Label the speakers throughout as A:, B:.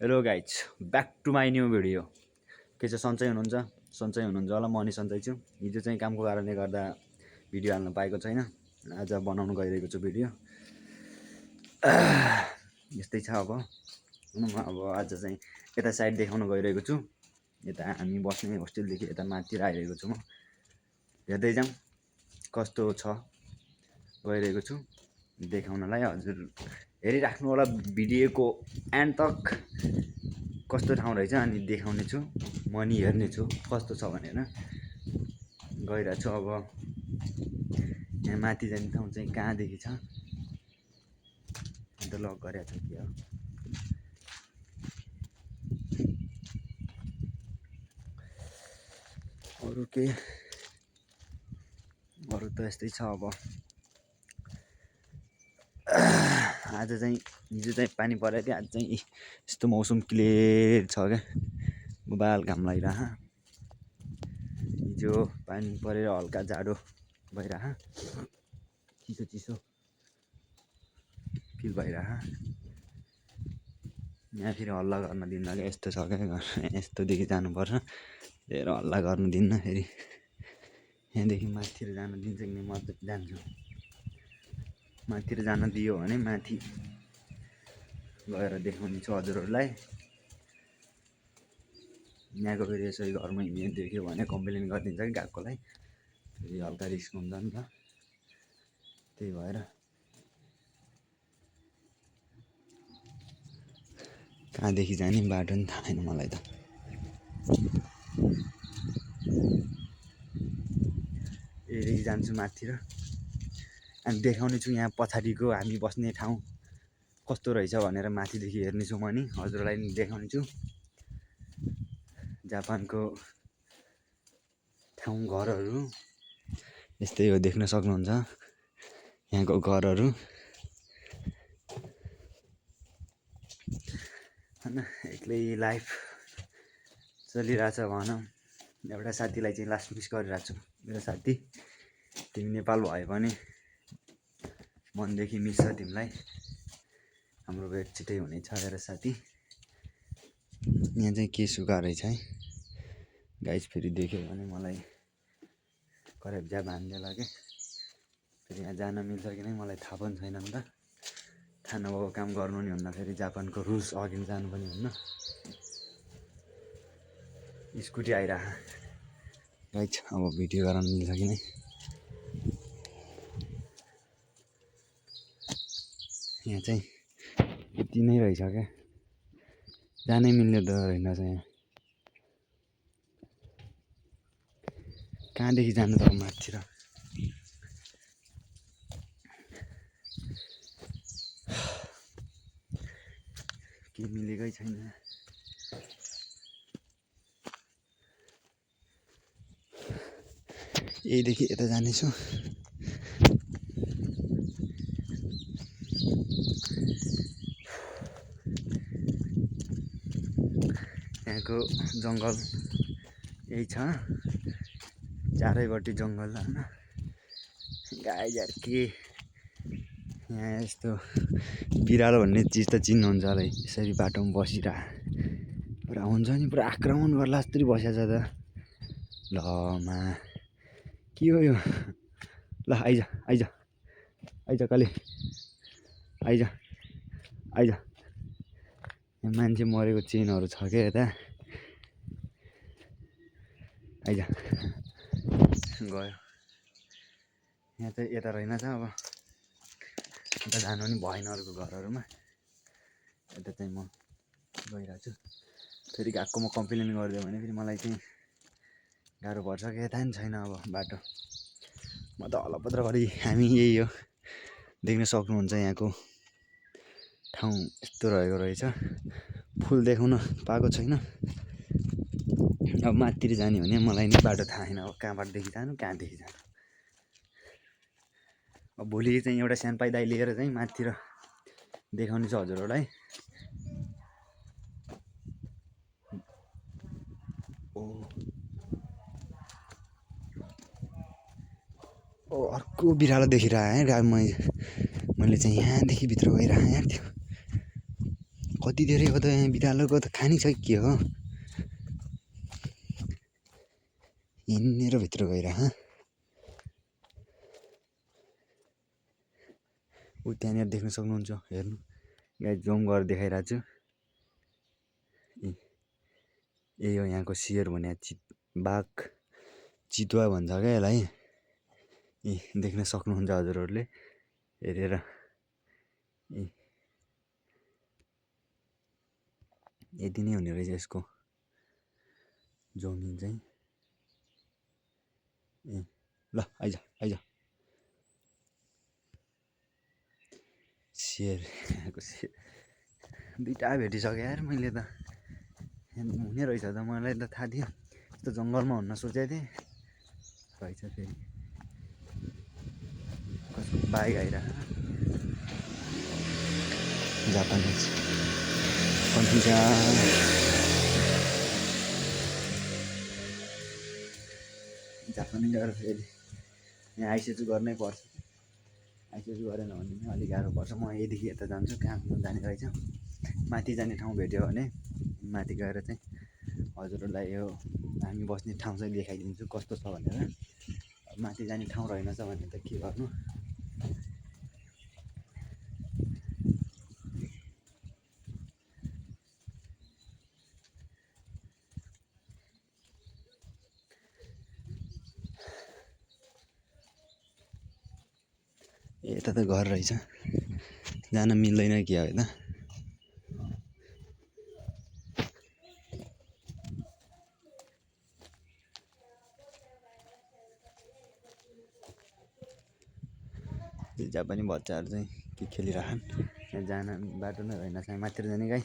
A: Hello guys, back to my new video. के छ, सन्चै हुनुहुन्छ? सन्चै हुनुहुन्छ होला। म नि सन्चै छु। हिजो चाहिँ कामको कारणले गर्दा भिडियो हाल्न पाएको छैन। आज बनाउन गइरहेको छु भिडियो। यस्तै छ अब। अब आज चाहिँ यता साइड देखाउन गइरहेको छु। यता हामी बस्ने होस्टेलदेखि यता माथि आइरहेको छु म। हेर्दै जाउँ कस्तो छ, गइरहेको छु देखाउनलाई। हजुर हेरिराख्नु होला भिडियोको एन्ड तक, कस्तो ठाउँ रहेछ अनि देखाउने छु। म नि हेर्ने छु कस्तो छ भनेर। गइरहेको छु अब। यहाँ माथि जाने ठाउँ चाहिँ कहाँदेखि छ, अन्त लक गरेको छ कि हो। अरू त यस्तै छ अब। आज चाहिँ हिजो चाहिँ पानी परेको थियो, आज चाहिँ यस्तो मौसम क्लियर छ क्या, बाल घाम लागिरह। हिजो पानी परेर हल्का जाडो भइरह, चिसो चिसो फिल भइरह। यहाँ फेरि हल्ला गर्न दिन्न क्या, यस्तो छ क्या घर। यस्तोदेखि जानुपर्छ, धेरै हल्ला गर्नु दिन्न। फेरि यहाँदेखि माथितिर जानु दिन्छ कि म त जान्छु। माथितिर जान दियो भने माथि गएर देखाउने छु हजुरहरूलाई। यहाँको फेरि यसरी घरमा हिँड्ने देख्यो भने कम्प्लेन गरिदिन्छ कि गएकोलाई। फेरि हल्का रिस्क हुन्छ नि त, त्यही भएर। कहाँदेखि जाने बाटो नि थाहा छैन मलाई त। यहाँदेखि जान्छु माथितिर अनि देखाउने छु यहाँ पछाडिको हामी बस्ने ठाउँ कस्तो रहेछ भनेर। माथिदेखि हेर्नेछु म नि, हजुरलाई नि देखाउने छु। जापानको ठाउँ घरहरू यस्तै हो, देख्न सक्नुहुन्छ यहाँको घरहरू होइन। एक्लै लाइफ चलिरहेछ भनौँ। एउटा साथीलाई चाहिँ लास्ट मिस गरिरहेको छु। मेरो साथी, तिमी नेपाल भए पनि मनदेखि मिस छ तिमीलाई। हाम्रो भेट छिटै हुनेछ मेरो साथी। यहाँ चाहिँ के सुका रहेछ है गाइस, फेरि देख्यो भने मलाई करेब्जा बाँधिदेला के। फेरि यहाँ जान मिल्छ कि नै मलाई थाहा पनि छैन नि त। थाहा नभएको काम गर्नु नि हुन्न, फेरि जापानको रुल्स अघि जानु पनि हुन्न। स्कुटी आइरह गाइस, अब भिडियो गराउनु मिल्छ कि नै। यहाँ चाहिँ यति नै रहेछ क्या, जानै मिल्ने त रहेनछ यहाँ। कहाँदेखि जानु त माथितिर? के मिलेकै छैन। यहीदेखि यता जानेछु। यहाँको जङ्गल यही छ, चारैपट्टि जङ्गल होइन। गाईहरू के यहाँ यस्तो बिरालो भन्ने चिज त चिन्नुहुन्छ होला। यसरी बाटोमा बसिरह पुरा हुन्छ नि, पुरा आक्रमण गर्ला जस्तै बसेको छ त। ल मा के हो यो? ल आइज आइज आइज कहिले आइज आइज। मान्छे मरेको चेनहरू छ क्या यता। आइज गयो। यहाँ चाहिँ यता रहेनछ। अब यता जानु नि भएन अरूको घरहरूमा। यता चाहिँ म गइरहेको छु। फेरि गएको म कम्प्लेन गरिदियो भने फेरि मलाई चाहिँ गाह्रो पर्छ क्या। यता नि छैन अब बाटो। म त अलपत्र गरी हामी यही हो, देख्न सक्नुहुन्छ यहाँको ठाउँ यस्तो रहेको रहेछ। फुल देखाउन पाएको छैन। अब माथितिर जाने भने मलाई नि बाटो थाहा छैन, अब कहाँबाटदेखि जानु कहाँदेखि जानु। अब भोलि चाहिँ एउटा स्याम्पाई दाइ लिएर चाहिँ माथितिर देखाउने छ हजुरहरूलाई। ओ अर्को बिरालो देखिरहेँ है। मैले चाहिँ यहाँदेखि भित्र गइरहेँ। यहाँ थियो कति धेरै हो त यहाँ बिरालोको त खानी छ के हो हिँडेर भित्र गएर ऊ त्यहाँनिर देख्न सक्नुहुन्छ हेर्नु गाइस जुम गरेर देखाइरहेको छु यही हो यहाँको सियर भने बाघ चितुवा भन्छ क्या यसलाई देख्न सक्नुहुन्छ हजुरहरूले हेरेर यति नै हुने रहेछ यसको जमिन चाहिँ ल आइज सियर दुईवटा भेटिसकेँ यार मैले त हुने रहेछ त मलाई त थाहा थियो यस्तो जङ्गलमा हुन्न सोचेको थिएँ रहेछ फेरि कसको बाइक आइरह जापानिज कन्फ्युजन जापानिजहरू फेरि यहाँ आइसिएचु गर्नै पर्छ आइसिएचु गरेन भने पनि अलिक गाह्रो पर्छ म यहीँदेखि यता जान्छु कहाँ जाने रहेछ माथि जाने ठाउँ भेट्यो भने माथि गएर चाहिँ हजुरहरूलाई यो हामी बस्ने ठाउँ चाहिँ देखाइदिन्छु कस्तो छ भनेर माथि जाने ठाउँ रहेनछ भने त के गर्नु यता त घर रहेछ जान मिल्दैन क्या होइन जापानी बच्चाहरू चाहिँ के खेलिरहन् यहाँ जान बाटो नै रहेनछ माथि जाने गाई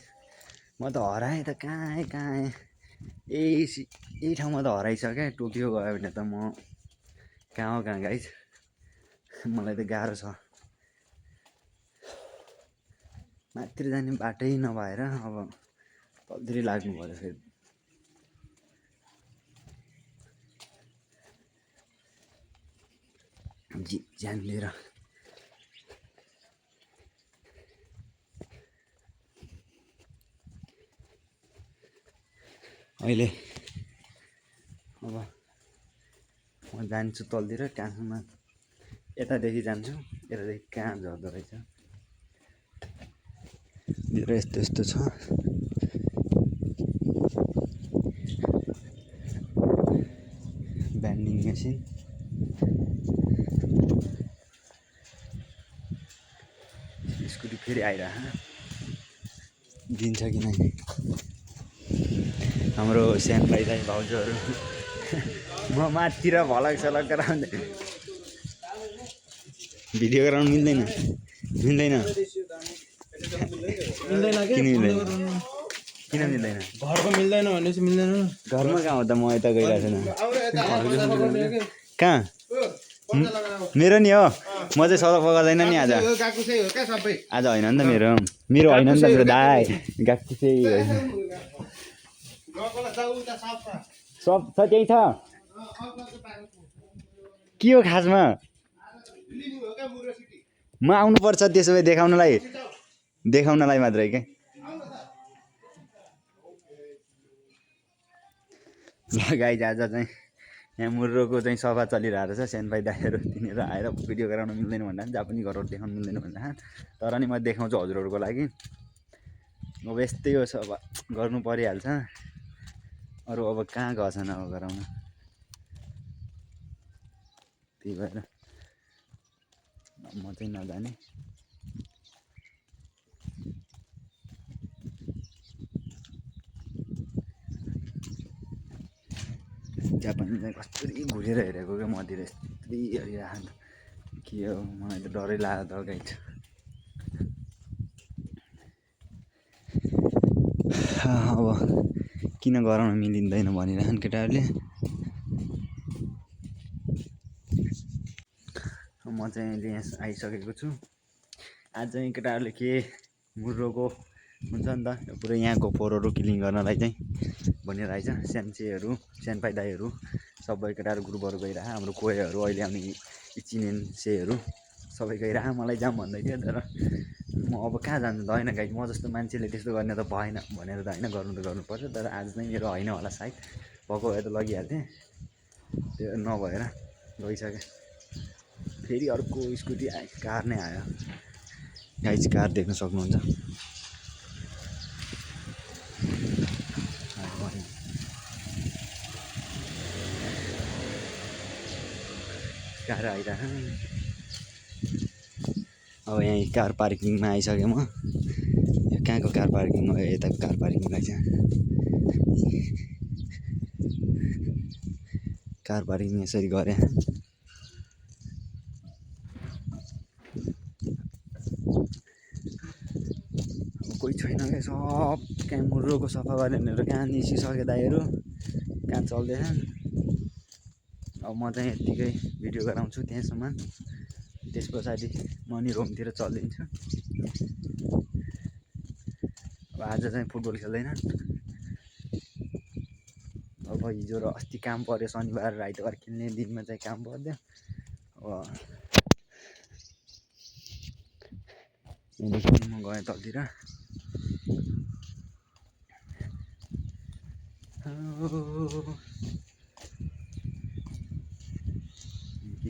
A: म त हराएँ त कहाँ आएँ यही ठाउँमा त हराइसकेँ टोकियो गयो भने त म कहाँ हो कहाँ गाइस मलाई त गाह्रो छ माथि जाने बाटै नभएर अब तलतिर लाग्नु पर्यो फेरि ज्यान लिएर अहिले अब म जान्छु तलतिर कहाँसम्म यतादेखि जान्छु यतादेखि कहाँ झर्दो रहेछ भित्र यस्तो यस्तो छ ब्यान्डिङ मेसिन स्कुटी फेरि आइरह दिन्छ कि नै हाम्रो स्यान भाइ भाउजूहरू म माथितिर भलक सलक गराउँदै भिडियो गराउनु मिल्दैन किन मिल्दैन
B: घरको मिल्दैन भनेपछि मिल्दैन
A: घरमा कहाँ हो त म यता गइरहेको छु कहाँ मेरो नि हो म चाहिँ सडक पकाउँदैन नि आज होइन नि त मेरो होइन नि त मेरो दाइ गएको चाहिँ सब छ त्यही छ के हो खासमा म आउनुपर्छ त्यसो भए देखाउनलाई मात्रै क्या ल गाइज आज चाहिँ यहाँ मुर्रोको चाहिँ सभा चलिरहेको छ सेन भाइ दाइहरू तिनीहरू आएर भिडियो गराउनु मिल्दैन भन्दा जापानी घरहरू देखाउनु मिल्दैन भन्दा तर नि म देखाउँछु हजुरहरूको लागि अब यस्तै हो सभा गर्नु परिहाल्छ अरू अब कहाँ गएछन् अब गराउन त्यही भएर म चाहिँ नजाने जापानी चाहिँ कसरी घुरेर हेरेको क्या मतिर यस्तै हेरिरहेको के हो मलाई त डरै लाग्यो त गाइड अब किन गराउन मिलिँदैन भनिरहन् केटाहरूले म चाहिँ अहिले यहाँ आइसकेको छु आज चाहिँ केटाहरूले के मुर्रोको हुन्छ नि त पुरै यहाँको फोहोरहरू क्लिन गर्नलाई चाहिँ भनिरहेछ स्यान्चेहरू स्यानपाई दाईहरू सबै केटाहरू ग्रुपहरू गइरह हाम्रो कोहीहरू अहिले आउने चिनेन्सेहरू सबै गइरह मलाई जाम भन्दै थियो तर म अब कहाँ जानु त होइन गाइस, म जस्तो मान्छेले त्यस्तो गर्ने त भएन भनेर त होइन, गर्नु त गर्नुपर्छ। तर आज चाहिँ मेरो होइन होला सायद, भएको भए त लगिहाल्थेँ, त्यो नभएर गइसक्यो। फेरि अर्को स्कुटी आयो, कार नै आयो गाइस, कार देख्न सक्नुहुन्छ। कार आइरह। अब यहीँ कार पार्किङमा आइसकेँ म। यो कहाँको कार पार्किङ हो? यता कार पार्किङ रहेछ। कार पार्किङ यसरी गरेँ। कोही छैन क्या, सब क्यामेराको सफा गर्नेहरू कहाँ निस्किसके दाइहरू, कहाँ चल्दैछन्। अब म चाहिँ यत्तिकै भिडियो गराउँछु त्यहाँसम्म, त्यस पछाडि म नि रुमतिर चलिदिन्छु। अब आज चाहिँ फुटबल खेल्दैन। अब हिजो र अस्ति काम पऱ्यो, शनिबार र आइतबार खेल्ने दिनमा चाहिँ काम पर्यो। अब यहाँदेखि म गएँ तलतिर।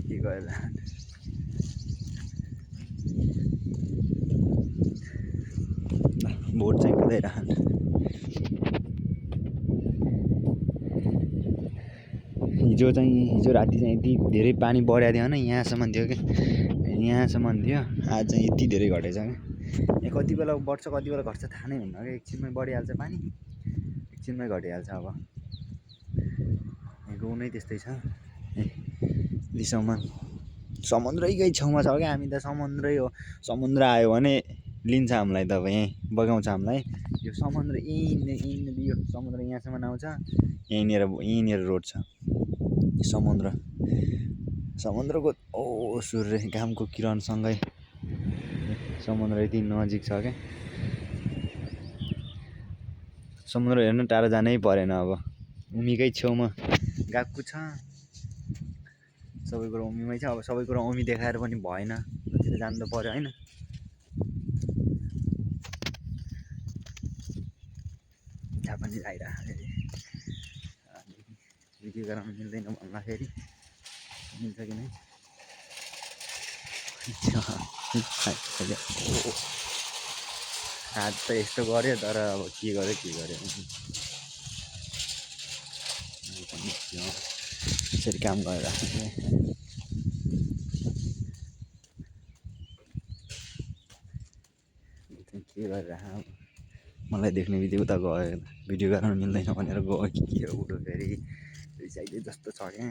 A: के गरेर बोट चाहिँ कुदाइरहन्। हिजो राति चाहिँ यति धेरै पानी बढेको थियो होइन, यहाँसम्म थियो कि यहाँसम्म थियो। आज चाहिँ यति धेरै घटेछ क्या। यहाँ कति बेला बढ्छ कति बेला घट्छ थाहा नै हुन्न क्या। एकछिनमै बढिहाल्छ पानी, एकछिनमै घटिहाल्छ। अब यहाँको नै त्यस्तै छ। समुद्रकै छेउमा छ क्या हामी त। समुद्रै हो, समुद्र आयो भने लिन्छ हामीलाई त। अब यहीँ बगाउँछ हामीलाई। यो समुद्र यहीँ यो समुद्र यहाँसम्म आउँछ। यहीँनिर रोड छ। समुद्रको सूर्य घामको किरणसँगै समुद्र यति नजिक छ क्या। समुद्र हेर्नु टाढा जानै परेन। अब उमीकै छेउमा गएको छ। सबै कुरो उमीमै छ। अब सबै कुरो उमी देखाएर पनि भएन, कतिर जानु त पऱ्यो होइन। जापानिज आइरहेको भिडियो गराउनु मिल्दैन भन्दाखेरि मिल्छ कि नै। हात त यस्तो गऱ्यो, तर अब के गर्यो यसरी काम गरेर के गरेर मलाई देख्ने बित्तिकै उता गयो, भिडियो गराउनु मिल्दैन भनेर गयो कि के हो बुढो। फेरि रिसाइले जस्तो छ क्या।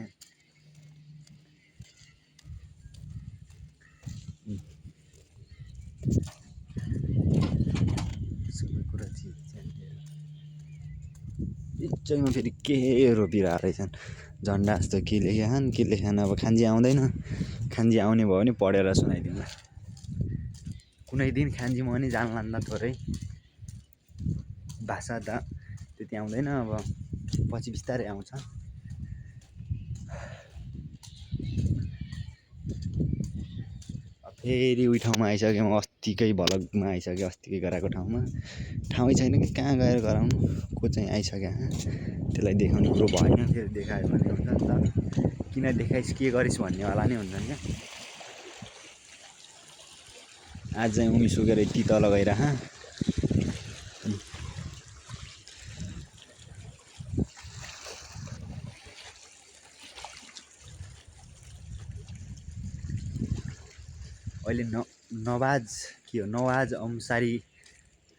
A: सबै कुरा बिचैमा फेरि के रोपिरहेको रहेछन्, झन्डा जस्तो के लेखेछन्। अब खान्जी आउँदैन, खान्जी आउने भयो भने पढेर सुनाइदिउँला। कुनै दिन खान्जी म नि जान्ला थोरै, भाषा त त्यति आउँदैन। अब पछि बिस्तारै आउँछ। फेरि उही ठाउँमा आइसकेँ म, अस्तिकै भ्लगमा आइसकेँ। अस्तिकै गराएको ठाउँै छैन कि कहाँ गएर गराउनु। को चाहिँ आइसक्यो, त्यसलाई देखाउने कुरो भएन। फेरि देखायो भने हुन्छ नि त, किन देखाइस् के गरिस् भन्नेवाला नै हुन्छन् क्या। आज चाहिँ उमी सुकेर यति तल गइरह। अहिले नवाज अंसारी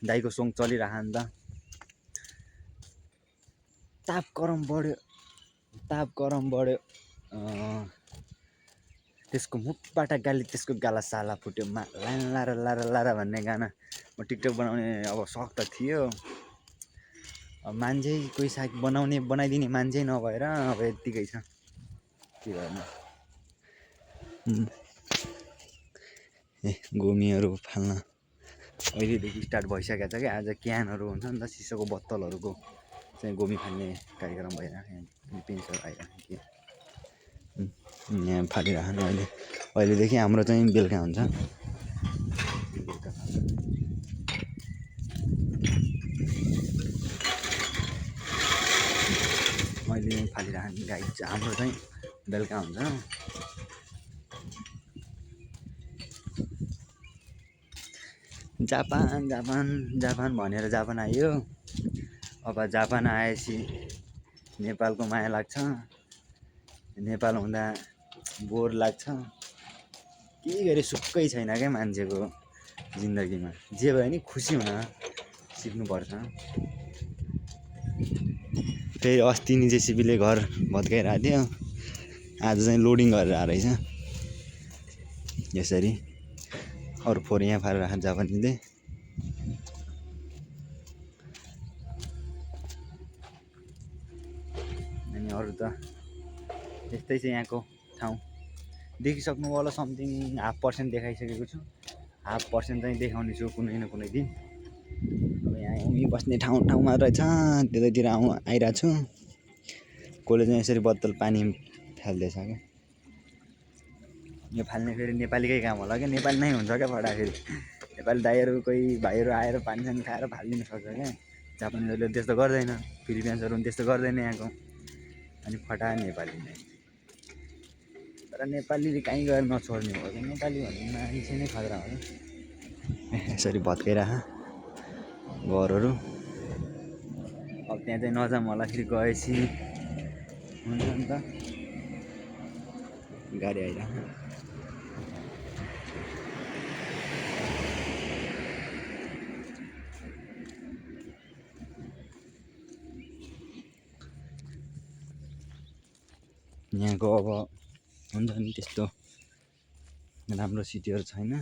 A: दाइको सङ चलिरह नि त। ताप गरम बढ्यो। त्यसको मुखबाट गाली, त्यसको गाला साला फुट्यो। लारा भन्ने गाना म टिकटक बनाउने अब सक त थियो। अब मान्छे कोही सायद बनाइदिने मान्छे नभएर अब यत्तिकै छ, के गर्नु। गोमीहरू फाल्न अहिलेदेखि स्टार्ट भइसकेको छ क्या। आज क्यानहरू हुन्छ नि त, सिसाको बोतलहरूको चाहिँ गोमी फाल्ने कार्यक्रम भइरहेको। पेन्सहरू आइरहेको यहाँ फालिरहनु। अहिलेदेखि हाम्रो चाहिँ बेलुका हुन्छ। बेलुका मैले फालिराख्ने गाई चाहिँ हाम्रो चाहिँ बेलुका हुन्छ। जापान जापान जापान भनेर जापान आयो। अब जापान आएपछि नेपालको माया लाग्छ। नेपाल हुँदा बोर लाग्छ। के गरे सुक्कै छैन क्या मान्छेको जिन्दगीमा। जे भयो नि खुसी हुन सिक्नुपर्छ। त्यही अस्ति नि जेसिबीले घर भत्काइरहेको थियो। आज चाहिँ लोडिङ गरेर आएको रहेछ यसरी। अरू फोहोर यहाँ फालेर राखेको जापानीले। अनि अरू त यस्तै छ यहाँको ठाउँ। देखिसक्नु होला समथिङ 0.5% देखाइसकेको छु। 0.5% चाहिँ देखाउने छु कुनै न कुनै दिन। अब यहाँ उही बस्ने ठाउँ मात्र छ। त्यतैतिर आइरहेको छु। कसले चाहिँ यसरी बत्तल पानी फाल्दैछ क्या। यो फाल्ने फेरि नेपालीकै काम होला क्या। नेपाली नै हुन्छ क्या फटाफेरि। नेपाली दाइहरू कोही भाइहरू आएर पानी सानी खाएर फालिदिनु सक्छ क्या। जापानिजहरूले त्यस्तो गर्दैन। फिलिपिन्सहरू पनि त्यस्तो गर्दैन यहाँको। अनि फटा नेपाली नै। तर नेपालीले कहीँ गएर नछोड्ने हो कि नेपाली भन्ने मान्छे नै खतरा हो। यसरी भत्काइराख घरहरू। अब त्यहाँ चाहिँ नजाऊँ होला फेरि गएपछि हुन्छ नि त। गाडी आइरह। यहाँको अब हुन्छ नि त्यस्तो राम्रो सिटीहरू छैन।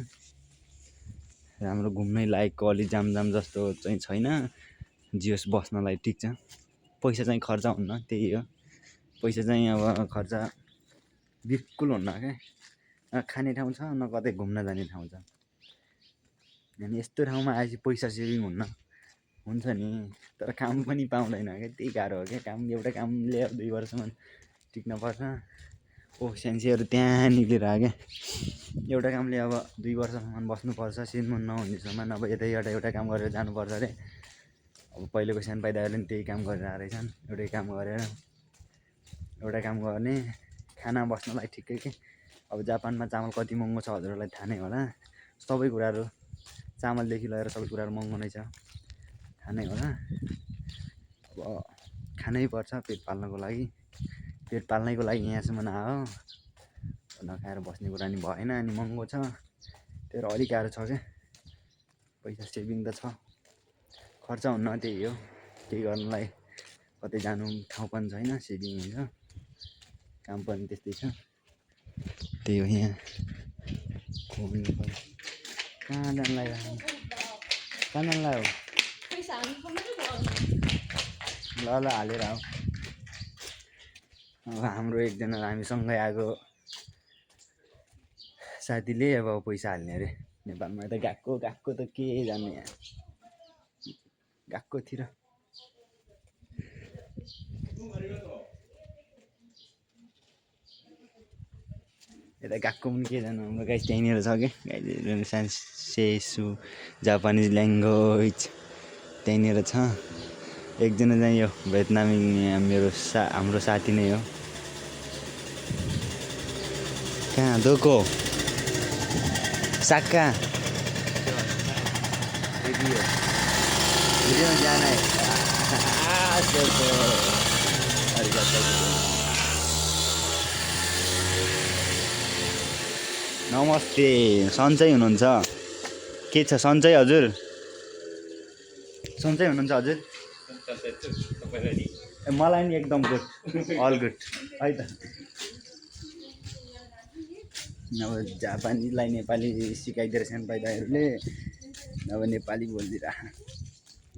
A: राम्रो घुम्नै लायकको अलि जाम जस्तो चाहिँ छैन। जियोस् बस्नलाई ठिक छ। पैसा चाहिँ खर्च हुन्न त्यही हो। पैसा चाहिँ अब खर्च बिल्कुल हुन्न क्या। न खाने ठाउँ छ न कतै घुम्न जाने ठाउँ छ। अनि यस्तो ठाउँमा आएपछि पैसा सेभिङ हुन्न हुन्छ नि। तर काम पनि पाउँदैन क्या। त्यही गाह्रो हो क्या। काम एउटा कामले 2 वर्षसम्म टिक्न पर्छ। सेन्सीहरू त्यहाँ निक्लिएर क्या। एउटा कामले अब 2 वर्षसम्म बस्नुपर्छ सिजन नहुनेसम्म। अब एउटा काम गरेर जानुपर्छ अरे। अब पहिलेको सानपाई दाइहरूले पनि त्यही काम गरेर आएको रहेछन्। एउटै काम गरेर एउटा काम गर्ने खाना बस्नलाई ठिकै के। अब जापानमा चामल कति महँगो छ हजुरहरूलाई थाहा नै होला। सबै कुराहरू चामलदेखि लिएर सबै कुराहरू महँगो नै छ थाहा नै होला। अब खानै पर्छ पेट पाल्नको लागि। पेट पाल्नैको लागि यहाँसम्म आयो। नखाएर बस्ने कुरा नि भएन। अनि महँगो छ त्यही भएर अलिक गाह्रो छ क्या। पैसा सेभिङ त छ खर्च हुन्न त्यही हो। केही गर्नलाई कतै जानु ठाउँ पनि छैन सेभिङ हुन्छ। काम पनि त्यस्तै छ त्यही हो। यहाँ कहाँ जानु लाग्यो ल हालेर आऊ। अब हाम्रो एकजना हामीसँगै आएको साथीले अब पैसा हाल्ने अरे नेपालमा। त गएको त के जाने यहाँ गएकोतिर यता गएको पनि के जानु। हाम्रो गाइस त्यहीँनिर छ क्या। गाइस सेसु जापानिज ल्याङ्ग्वेज त्यहीँनिर छ। एकजना चाहिँ यो भियतनामी हाम्रो साथी नै हो। कहाँ दोको साक्का भिडियो जाना है। नमस्ते सन्चै हुनुहुन्छ? के छ सन्चै हजुर? सन्चै हुनुहुन्छ हजुर? मलाई नि एकदम गुड अल गुड है त। अब जापानिजलाई नेपाली सिकाइदिएर सानपाई दाइहरूले अब नेपाली बोलिदिइराख।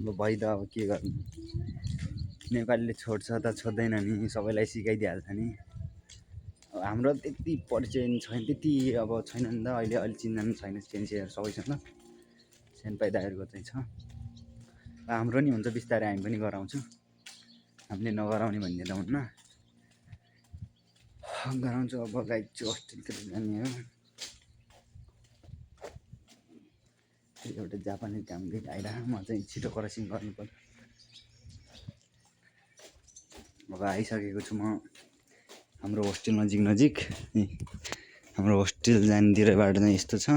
A: अब भइ त अब के गर्नु। नेपालीले छोड्छ त छोड्दैन नि सबैलाई सिकाइदिइहाल्छ नि। अब हाम्रो त्यति परिचय छैन त्यति अब छैन नि त अहिले चिन्जान छैन सेन्सीहरू सबैसँग। सानपाई दाइहरूको चाहिँ छ। हाम्रो नि हुन्छ बिस्तारै हामी पनि गराउँछौँ। हामीले नगराउने भन्ने त हुन्न गराउँछु। अब गाइड चाहिँ अस्ट्रेलियातिर जाने हो। एउटा जापानिज काम केही आइरहेको म चाहिँ छिटो क्रसिङ गर्नुपर्छ। अब आइसकेको छु म हाम्रो होस्टेल नजिक हाम्रो होस्टेल जानेतिर बाटो चाहिँ यस्तो छ।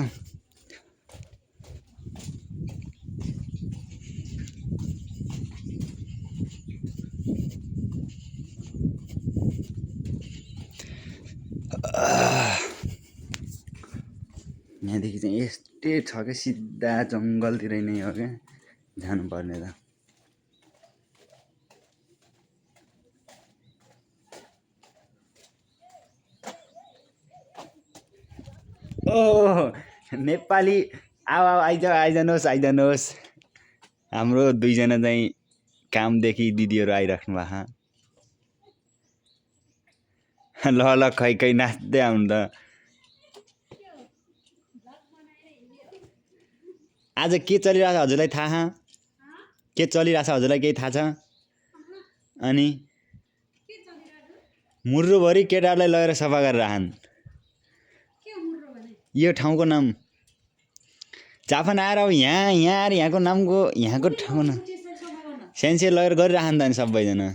A: यहाँदेखि चाहिँ यस्तै छ क्या सिधा जङ्गलतिर नै हो क्या जानुपर्ने त। ओ नेपाली आइजानुहोस् हाम्रो दुईजना चाहिँ कामदेखि दिदीहरू आइराख्नु भएको। ल खै नाच्दै आउनु त। आज के चलिरहेछ हजुरलाई थाहा? के चलिरहेछ हजुरलाई केही थाहा छ? अनि मुर्रोभरि केटाहरूलाई लगेर सफा गरेर राखन्। यो ठाउँको नाम जापान आएर अब यहाँ आएर यहाँको ठाउँको नाम सेन्सियर लगेर गरिराखन् त अनि सबैजना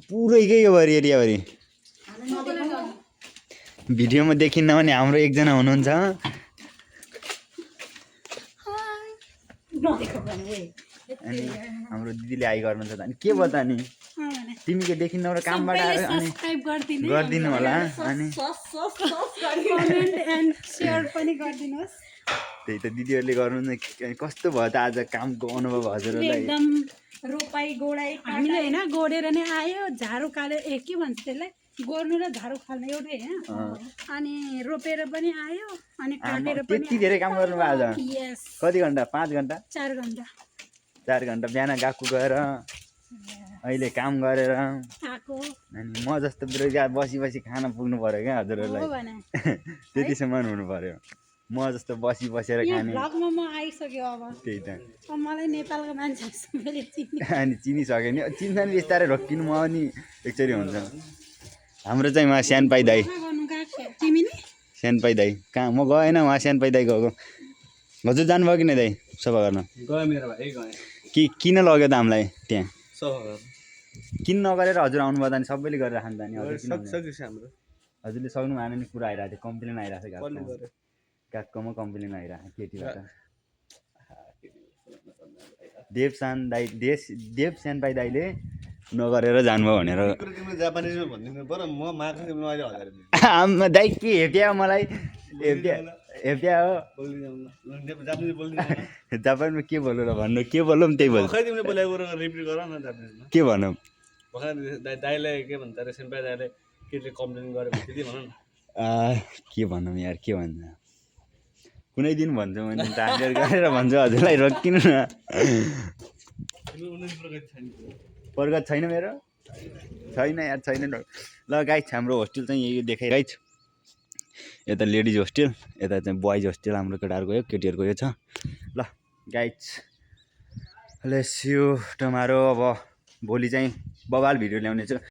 A: पुरै के यो भरि एरियाभरि भिडियोमा देखिन्न भने हाम्रो एकजना हुनुहुन्छ अनि हाम्रो दिदीले आइ गर्नुहुन्छ त। अनि के भयो त अनि तिमी के देखिन्न र कामबाट आएर अनि गरिदिनु होला। अनि त्यही त दिदीहरूले गर्नु कस्तो भयो त आज कामको अनुभव हजुरहरूलाई?
C: एकदम रोपाई गोडाई हामीले होइन गोडेर नै आयो झाडु काले के भन्छ त्यसलाई गोड्नु र झाडु फाल्नु एउटै होइन। अनि रोपेर पनि आयो अनि काटेर पनि
A: त्यति धेरै काम गर्नु भयो आज?
C: यस।
A: कति घन्टा? 5 घन्टा?
C: 4 घन्टा।
A: 4 घन्टा बिहान गएको गएर अहिले काम गरेर
C: आएको।
A: अनि म जस्तो बेरोजगार बसी खाना पुग्नु पर्यो क्या हजुरहरूलाई। त्यतिसम्म हुनु पर्यो। म जस्तो बसेर खाने।
C: भ्लगमा म आइसक्यो अब।
A: त्यही त।
C: अब मलाई नेपालको मान्छेहरू मैले चिने।
A: अनि चिनिसक्यो नि चिन्छ नि बिस्तारै रोकिनु म अनि एकचोटि हुन्छ। हाम्रो चाहिँ उहाँ स्यानपाई दाई।
C: तिमी नि?
A: स्यानपाई दाई कहाँ? म गएन उहाँ स्यानपाई दाई गएको। हजुर जानुभयो कि नै दाई सफा गर्न?
B: गयो मेरो भाइ गयो।
A: किन लग्यो त हामीलाई त्यहाँ?
B: सफा गर्न।
A: किन नगरेर हजुर आउनुभयो त? अनि सबैले गरेर खान्छ नि
B: हाम्रो
A: हजुरले सक्नु भएन नि। कुरा आइरहेको थियो, कम्प्लेन आइरहेको थियो गएकोमा कम्प्लेन आइरहेको केटीबाट। देवस्यानपाई दाईले नगरेर जानुभयो भनेर
B: जापानिजमा भनिदिनु पर्यो। म माग्छु तिमीले अहिले 1000
A: आमा दाई के हेप्या मलाई हेप्या हो।
B: जापानिज बोल्दिनु।
A: जापानमा के बोल्नु र भन्नु? के बोलौँ त्यही बोल्छ।
B: खै तिमीले बोलेको कुरा रिपिट गर न जापानिजमा।
A: के भनौँ?
B: भर्खर दाइले के भन्छ अरे सेन्पाई दाइले केटीले कम्प्लेन गर्यो भने त्यति भन न।
A: के भनौँ यार के भन्छ? कुनै दिन भन्छु मैले ट्रान्सलेट गरेर भन्छु हजुरलाई रोकिनु न। प्रगत छैन मेरो? छैन यार छैन। ल गाइज हाम्रो होस्टेल चाहिँ यही देखाइ गाइज। यता लेडिज होस्टेल यता चाहिँ बोइज होस्टेल। हाम्रो केटाहरूको यो केटीहरूको यो छ। ल गाइज लेट्स यू टुमारो। अब भोलि चाहिँ बवाल भिडियो ल्याउने छु।